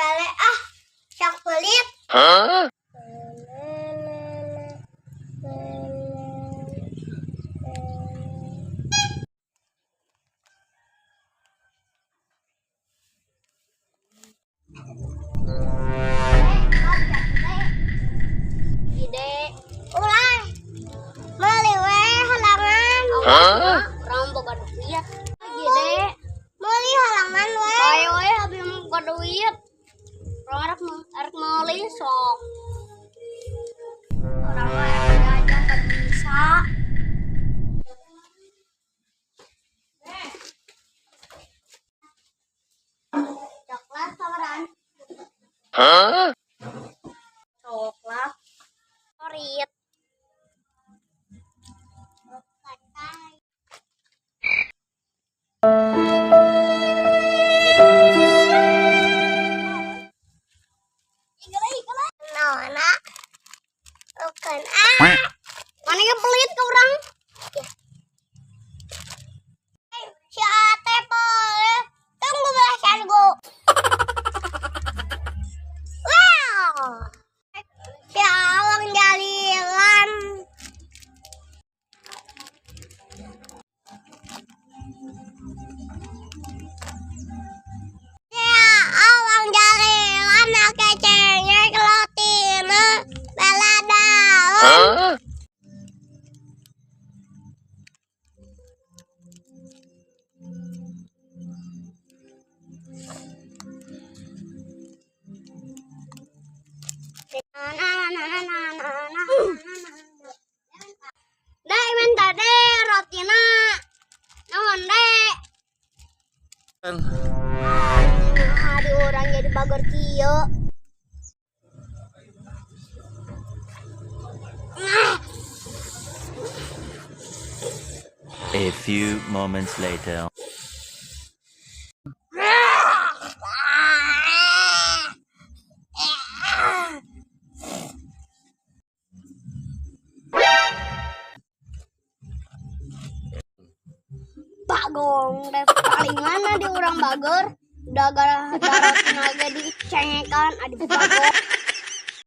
Bale ah, sok pelit. Gede. Ulah. Meuli we halangan. Awas, urang boga duit. Gede. Meuli halangan we. Bae we, abi mah boga duit. Urang arek meuli sok. Urang mah arek jajan teu bisa. Coklat saweran. Coklat. Favorit. Kacang. Naona? Bukan ah. Mana ge pelit ka urang? Si Ate boleh. Tunggu belasan go. Wow. Si Awang jalilan. Ya, awang jalilan ake cengek rotina bela daun. Na na na na na na na na. Dek, minta dek rotina. Naon, dek? Ah, di urang jadi bageur kieu. Nah, A few moments later. Bagong deh, paling mana di urang bageur? Udah gara gara tenaga dicengekan adi bagong.